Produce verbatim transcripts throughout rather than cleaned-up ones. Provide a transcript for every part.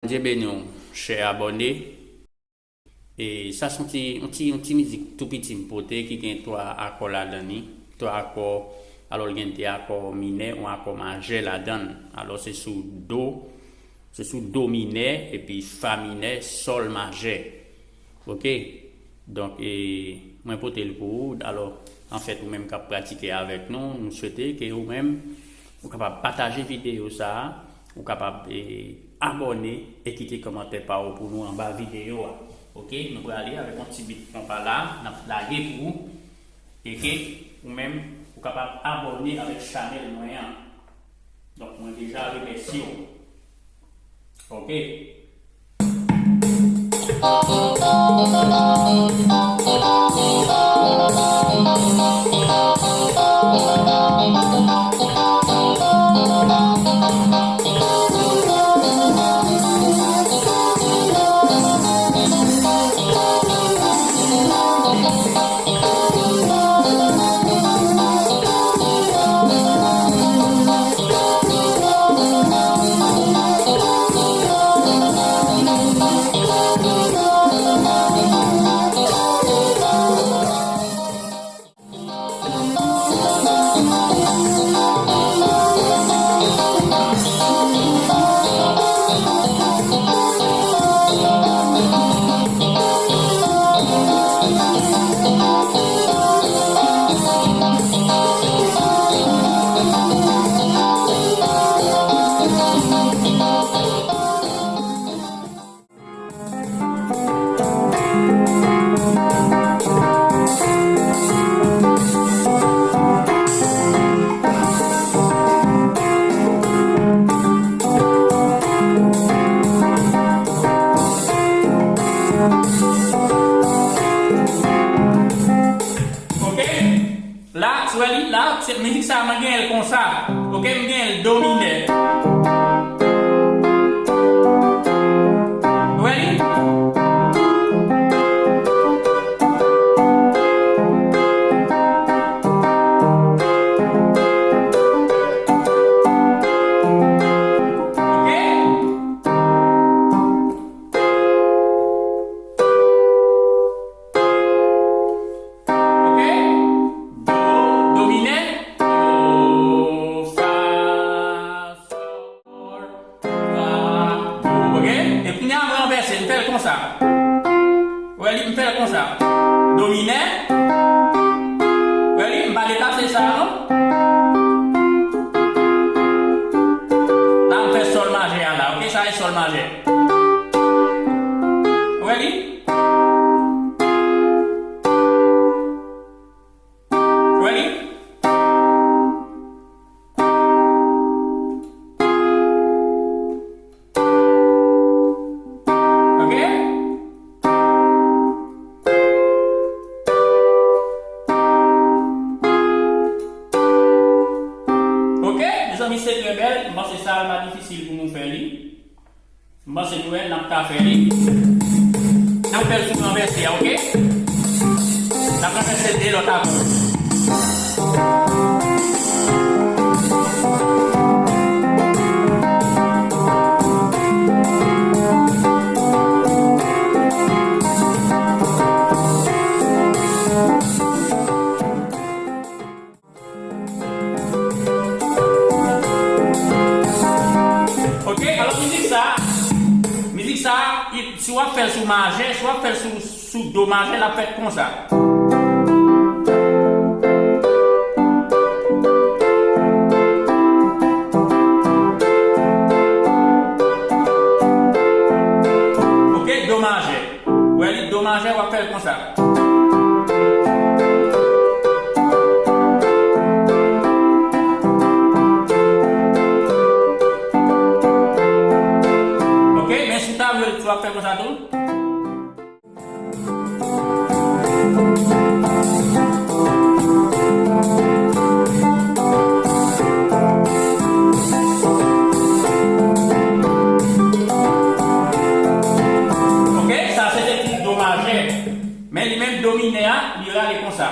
Bondye beni w, chè abòne. E sa se yon ti, yon ti, yon ti mizik tou piti m pote ki gen twa akò ladan li. Twa akò, alò l gen de akò minè, yon akò majè ladan l. Alò se sou do, se sou do minè, epi fa minè, sòl majè. Oke? Donk, e, mwen pote l pou ou. Alò, anfèt, ou menm k ap pratike avèk nou, nou swete ke ou menm, ou kapab pataje videyo sa a, ou kapab, e, abòne e kite kòmantè pa ou pou nou anba videyo a. Oke? Nou prale avèk yon ti bit konpa la, n ap lage pou ou. E ke ou menm, ou kapab abòne avèk chanèl mwen an. Donk, mwen deja remèsye w. Oke. Oke? La, si w wè li, la, se mizik sa a, mwen genyen l konsa. Oke, m genyen l do minè. Ou wè li? Oke? Oke? Do, do minè. Do, fa, sòl, fa, do. Oke? E kounye a, mwen ranvèse, m fè l konsa. Ou wè li, m fè l konsa. Do minè. Ou wè li, m pa deplase sa, non? La, m fè sòl majè a la. Oke? Sa e sòl majè. Ou wè li? Ou wè li? Oke? Oke, mezanmi, se trè bèl. M panse sa a pa difisil pou nou fè li. M panse nou wè, n ap ka fè li. N ap fè l sou ranvèse a, oke? N ap ranvèse de lòt akò. Oke, alò mizik sa, mizik sa, i- si w ap fè l sou majè, si w ap fè l sou, sou do majè, l ap fèt konsa. Oke, do majè. Ou wè li do majè, w ap fè l konsa. Oke, men si w ta vle, w ap fè konsa tou. Oke, sa se te ti do majè. Men li menm do minè a, li rale konsa.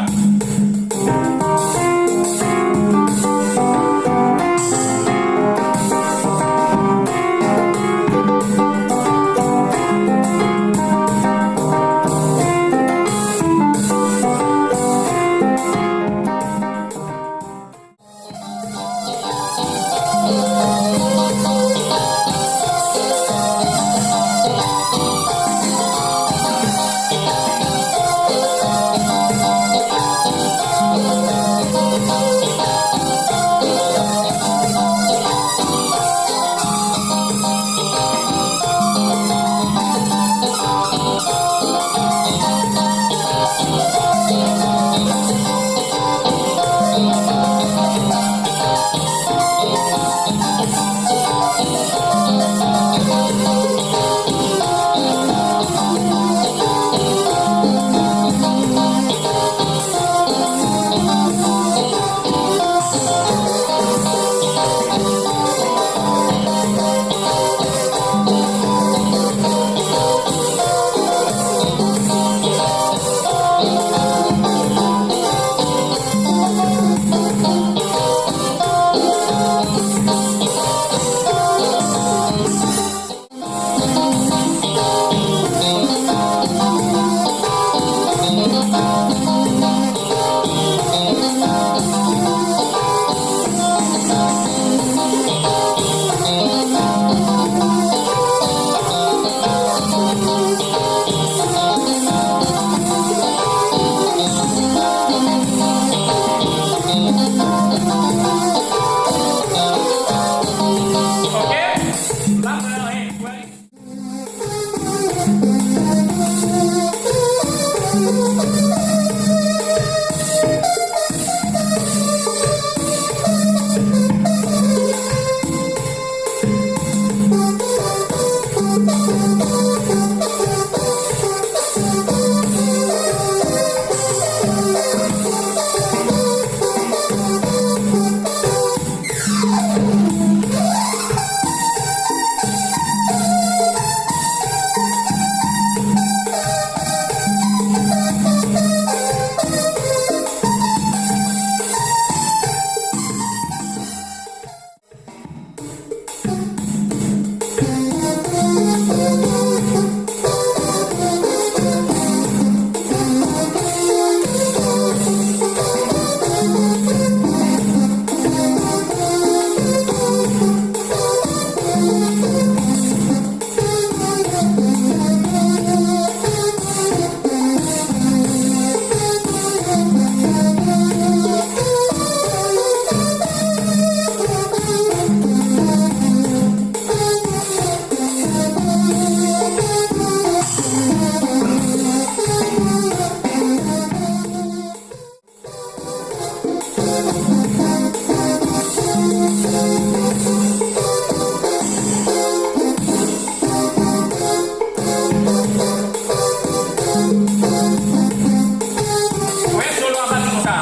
Wè solo a pati konsa.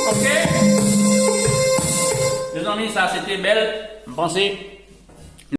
Ok. Mezanmi, sa se te bèl. M panse